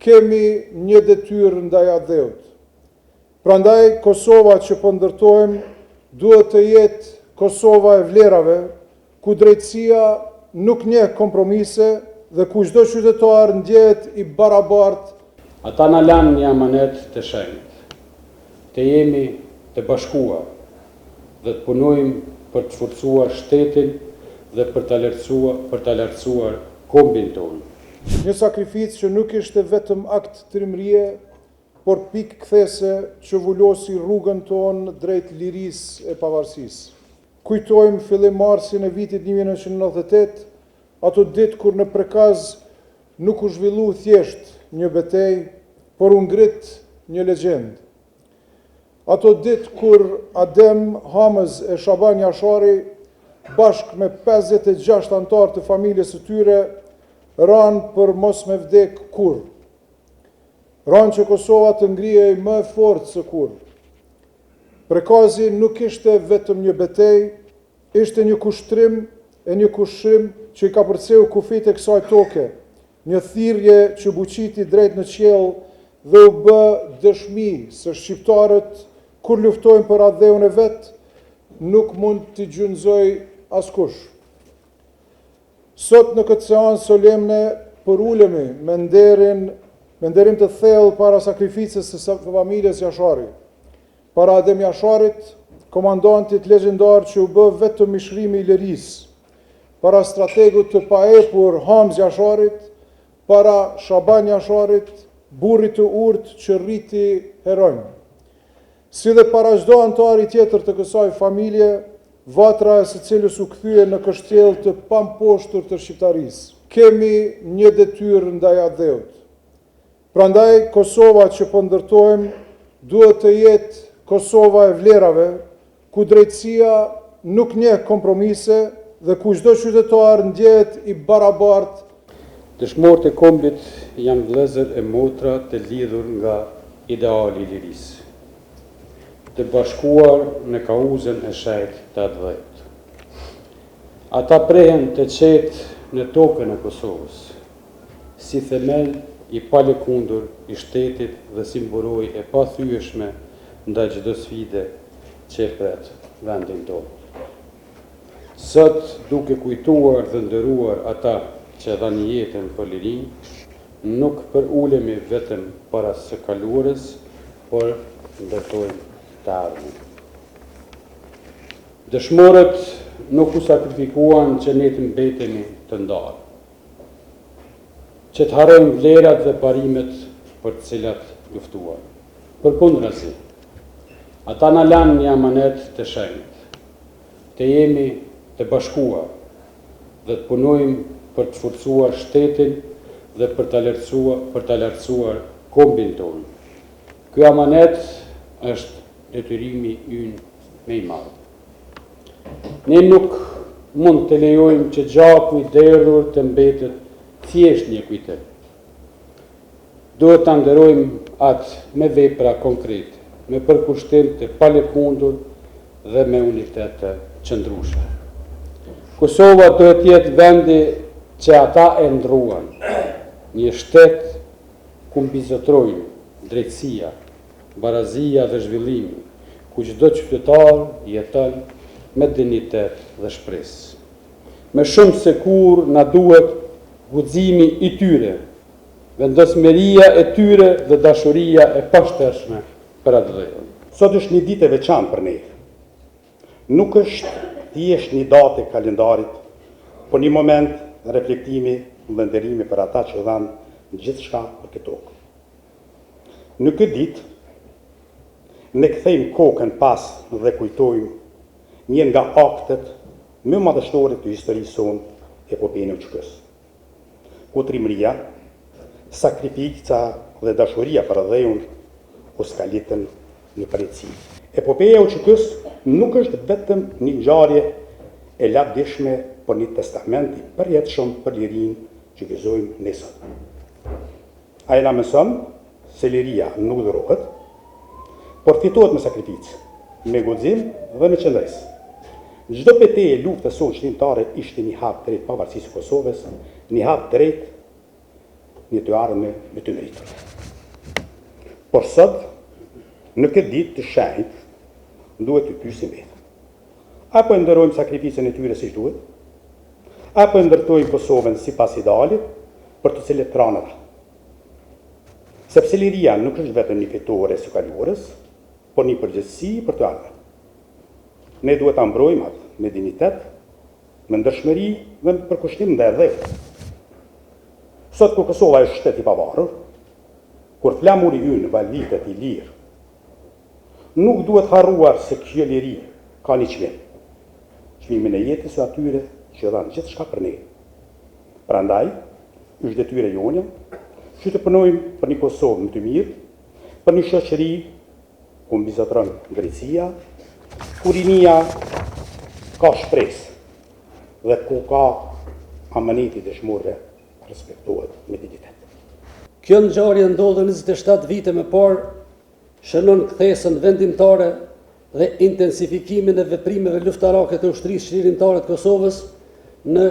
Kemi një detyrë ndaj atdheut. Prandaj Kosova që po ndërtojmë duhet të jetë Kosova e vlerave, ku drejtësia nuk njeh kompromise dhe ku çdo qytetar ndjehet i barabartë. Ata na lanë një amanet të shenjtë, të jemi të bashkuar dhe të punojmë për të forcuar shtetin dhe për ta për ta lartësuar kombin tonë. Një sakrificë që nuk ishte vetëm akt trimërie, por pikë kthese që vulosi rrugën tonë drejt lirisë e pavarësisë. Kujtojmë fillim marsin e vitit 1998, ato ditë kur në Prekaz nuk u zhvillu thjesht një betejë, por u ngrit një legjendë. Ato ditë kur Adem Hamëz e Shaban Jashari, bashkë me 56 anëtarë të familjes së tyre, ranë për mos me vdek kurrë. Ranë që Kosova të ngrihej më e fortë se kurrë. Prekazi nuk ishte vetëm një betejë, ishte një kushtrim e një kushrim që i kapërceu kufijtë e kësaj toke, një thirrje që buçiti drejt në qiell dhe u bë dëshmi se shqiptarët kur luftojnë për atdheun e vet, nuk mund t'i gjunjëzojë askush. Sot në këtë seancë solemne përulemi me nderin me nderim të thellë para sakrificës së familjes Jashari, para Adem Jasharit, komandantit legjendar që u bë vetëm mishërimi i lirisë, para strategut të paepur Hamz Jasharit, para Shaban Jasharit, burrit të urtë që rriti heronj. Si dhe para çdo anëtari tjetër të kësaj familje, vatra e së cilës u kthye në kështjellë të pamposhtur të shqiptarisë. Kemi një detyrë ndaj atdheut. Prandaj Kosova që po ndërtojmë duhet të jetë Kosova e vlerave, ku drejtësia nuk njeh kompromise dhe ku çdo qytetar ndjehet i barabartë. Dëshmorët e kombit janë vëllezër e motra të lidhur nga ideali i lirisë, të bashkuar në kauzën e shenjtë të atdheut. Ata prehen të qetë në tokën e Kosovës, si themel i palëkundur i shtetit dhe si mburojë e pathyeshme ndaj çdo sfide që e pret vendin tonë. Sot, duke kujtuar dhe nderuar ata që dhanë jetën për lirinë, nuk përulemi vetëm para së kaluarës, por ndërtojmë të ardhmen. Dëshmorët nuk u sakrifikuan që ne të mbetemi të ndarë. Që të harrojmë vlerat dhe parimet për të cilat luftuan. Përkundrazi, ata na lanë një amanet të shenjtë, të jemi të bashkuar dhe të punojmë për të forcuar shtetin dhe për ta lartësuar, për ta lartësuar kombin tonë. Ky amanet është detyrimi ynë më i madh. Ne nuk mund të lejojmë që gjaku i derdhur të mbetet thjesht një kujtim. Duhet ta nderojmë atë me vepra konkrete, me përkushtim të palëkundur dhe me unitet të qëndrueshëm. Kosova duhet të jetë vendi që ata e ëndërruan, një shtet ku mbizotërojnë drejtësia, barazia dhe zhvillimi, ku çdo qytetar jeton me dinjitet dhe shpresë. Më shumë se kurrë na duhet guximi i tyre, vendosmëria e tyre dhe dashuria e pashtershme për atdheun. Sot është një ditë e veçantë për ne. Nuk është thjesht një datë e kalendarit, por një moment reflektimi dhe nderimi për ata që dhanë gjithçka për këtë tokë. Në këtë ditë, ne kthejmë kokën pas dhe kujtojmë një nga aktet më madhështore të historisë sonë, epopenë e UÇK-së, ku trimëria, sakrifica dhe dashuria për atdheun u skalitën në përjetësi. Epopeja e UÇK-së nuk është vetëm një ngjarje e lavdishme, por një testament i përjetshëm për lirinë që gëzojmë ne sot. Ajo na mëson se liria nuk dhurohet, por fitohet me sakrificë, me guxim dhe me qëndresë. Çdo betejë e luftës sonë çlirimtare ishte një hap drejt pavarësisë së Kosovës, një hap drejt. një të ardhme më të ndritur. Por sot, në këtë ditë të shenjtë, duhet të pyesim veten. A po e nderojmë sakrificën e tyre siç duhet? A po e ndërtojmë Kosovën sipas idealit për të cilët ranë ata? Sepse liria nuk është vetëm një fitore e së kaluarës, por një përgjegjësi për të ardhmen. Ne duhet ta mbrojmë atë me dinjitet, me ndershmëri dhe me përkushtim ndaj atdheut. Sot kur Kosova është shtet i pavarur, kur flamuri ynë valitet i lirë, nuk duhet harruar se kjo liri ka një çmim, çmimin e jetës së atyre që dhanë gjithçka për ne. Prandaj, është detyrë e jonja që të punojmë për një Kosovë më të mirë, për një shoqëri ku mbizotëron drejtësia, ku rinia ka shpresë dhe ku ka amaneti i dëshmorëve respektohet me dinjitet. Kjo ngjarje ndodhur 27 vite më parë shënon kthesën vendimtare dhe intensifikimin e veprimeve luftarake të Ushtrisë Çlirimtare të Kosovës në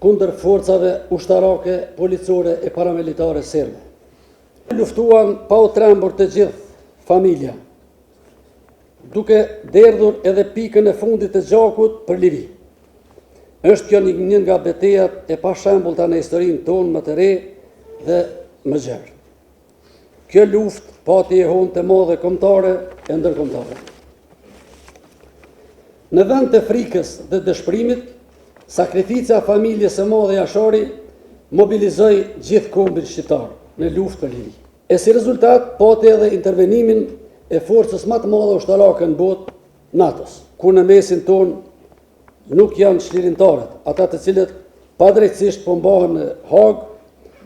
kundër forcave ushtarake, policore e paramilitare serbe. Luftuan pa u trembur të gjithë familja, duke derdhur edhe pikën e fundit të gjakut për liri. Është kjo një nga betejat e pashembullta në historinë tonë më të re dhe më gjerë. Kjo luftë pati jehonë të madhe kombëtare e ndërkombëtare. Në vend të frikës dhe dëshpërimit, sakrifica e familjes së madhe Jashari mobilizoi gjithë kombin shqiptar në luftë për liri. E si rezultat pati edhe intervenimin e forcës më të madhe ushtarake në botë, NATO-s, ku në mesin tonë nuk janë çlirimtarët, ata të cilët padrejtësisht po mbahen në Hagë,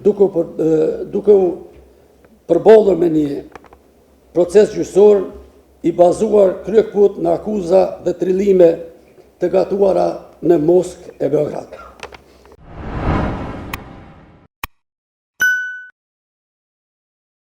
duke u, duke u përballur me një proces gjyqësor i bazuar kryekëput në akuza dhe trillime të gatuara në Moskë e Beograd.